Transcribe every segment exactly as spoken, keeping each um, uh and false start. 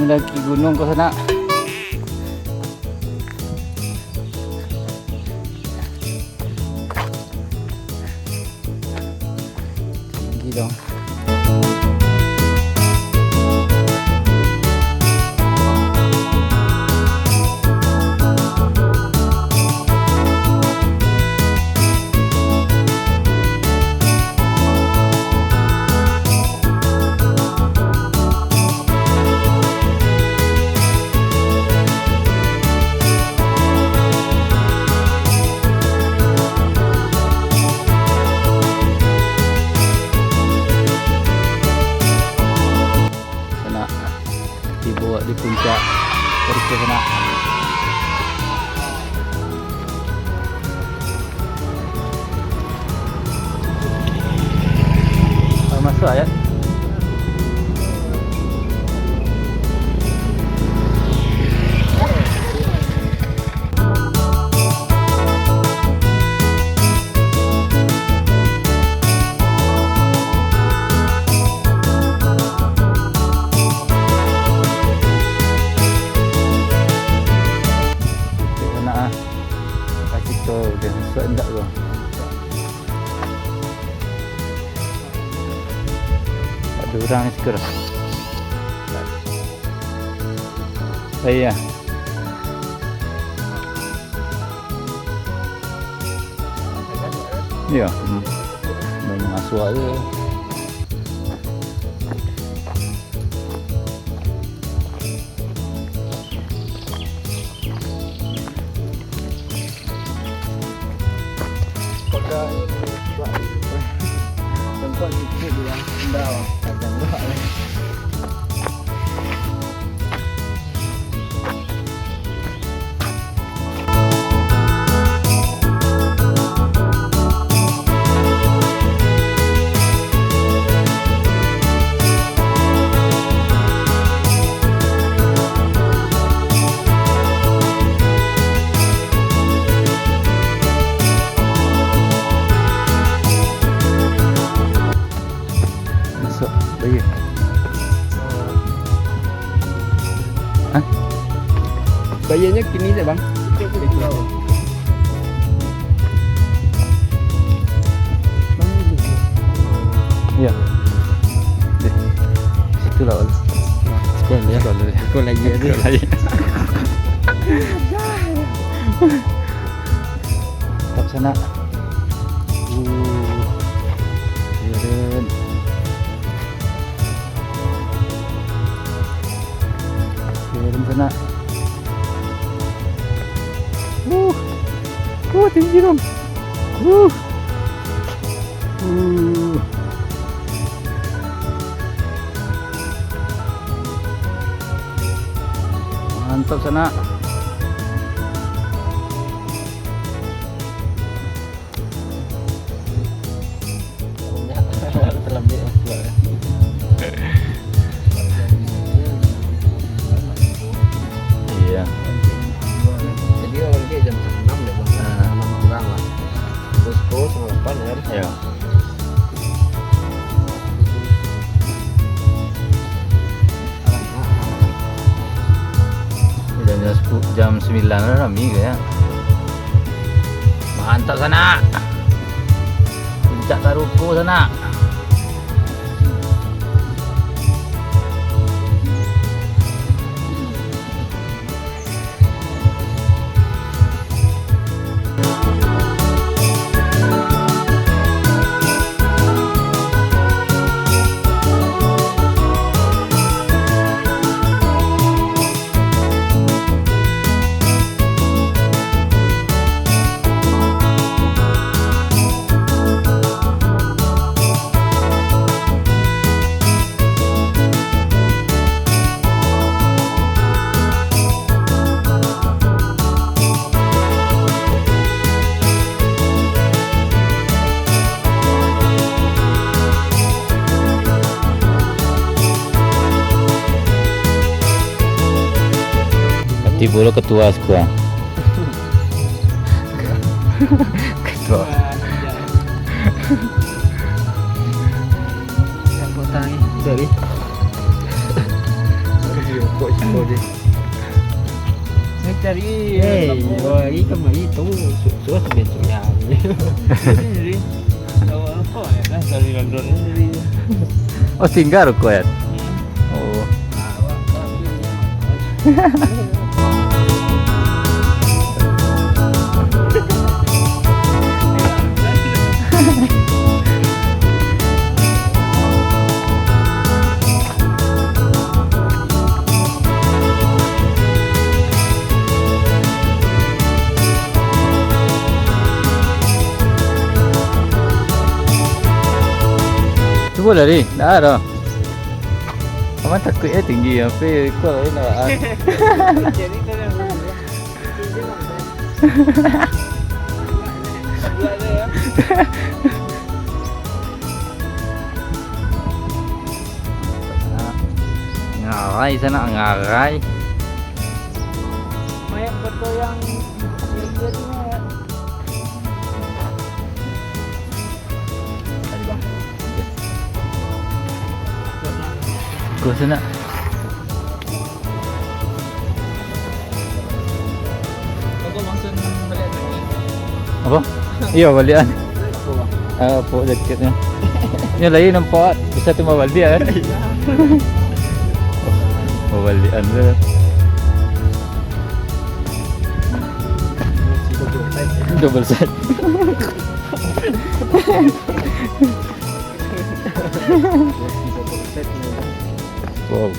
Mendaki gunung ko, Sanak. Tinggi dong. Sanak, tibo di puncak Kariso, Sanak. Ah, masuk, ya. Sanak, ah. Kasih tahu dia masuk ndak tu. Ada orang ni sekarang. Iya. Iya, hmm. Mangasuak je. Masuk, bayar. Hah? Bayarnya kini saja, Bang. Iya. Deh. Situ lah, Ul. Sekolah ya. Sekolah ya. Sekolah ya. Sekolah ya. Tetap Sanak. Uh, keren. Keren, sanak. Uh. Uh, tinggi, dong. Uh. Uh. Mantap, sanak. Iya. Jadi, awal dia jam enam deh, Bang. Ah. Enam kurang lah. Terus pukul setengah delapan, kan? Iya. Jam, jam sepuluh, jam sembilan lah rami ke ya. Mantap, sanak. Puncak Taruko, sanak. Ati pulo ketua sekua. Ketua. Dari. Kok siko je. Saya cari. Eh, hari kemarin tu, su-, sudah tu bentuk ya. Ini dari. Tahu apa ya, kan? Dari London ini dari. Oh, tinggal rokok ya? Hmm. Oh. Cubo dari, dah ada. Aman takuik eh tinggi, sampai ikut lain awak. Ngarai sanak, ngarai. Banyak foto yang dia tu, Mat. Kau sanak. Apa? Iyo, baliak an. Ah, apa jaketnyo? Nyo lain nampak, bisa tu babaliak kan? Babaliak an tu. Double set. Wow.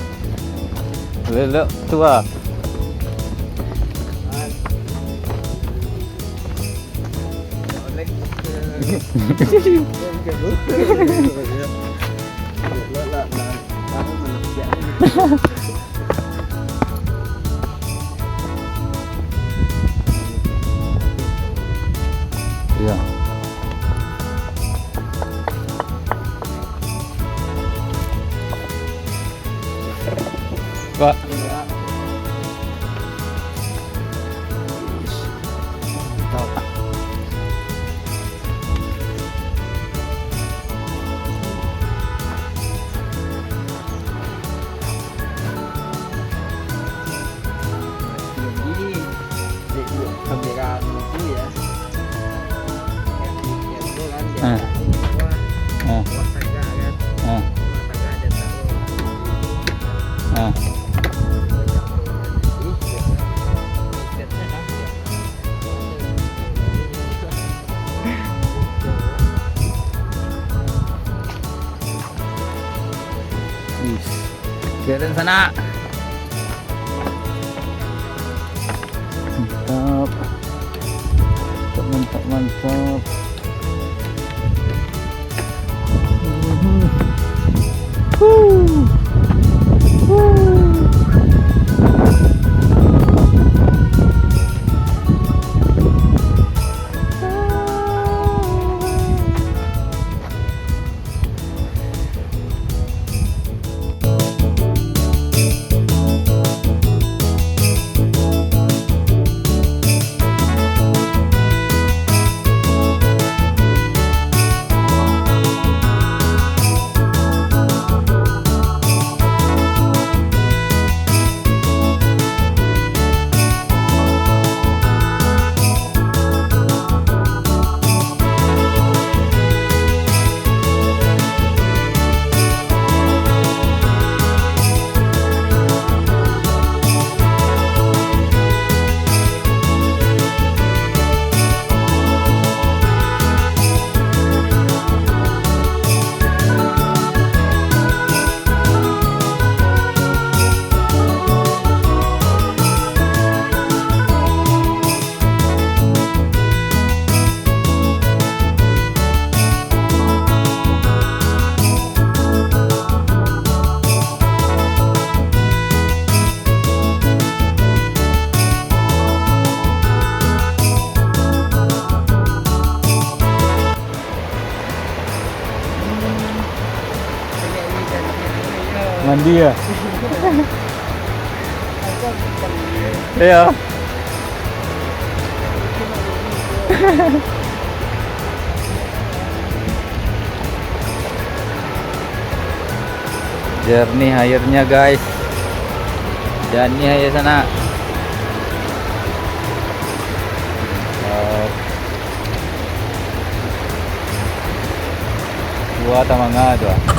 Lelok tu ah. Iya. Pak. Jadi, dek buek kamera tu ya. Yang di, yang tu kan, di Ah. atas tu bawah. Ah. Bawah tagak kan. Ah. Bawah tagak ada taruh. Ah. Jadi, ya. Tiketnya kan, ya. Jalan sana. Mantap. Mantap, mantap, mantap. Mandi ya? Iya. Jernih airnya, guys. Jernih air sana. Oh. Dua tamanga tu ah.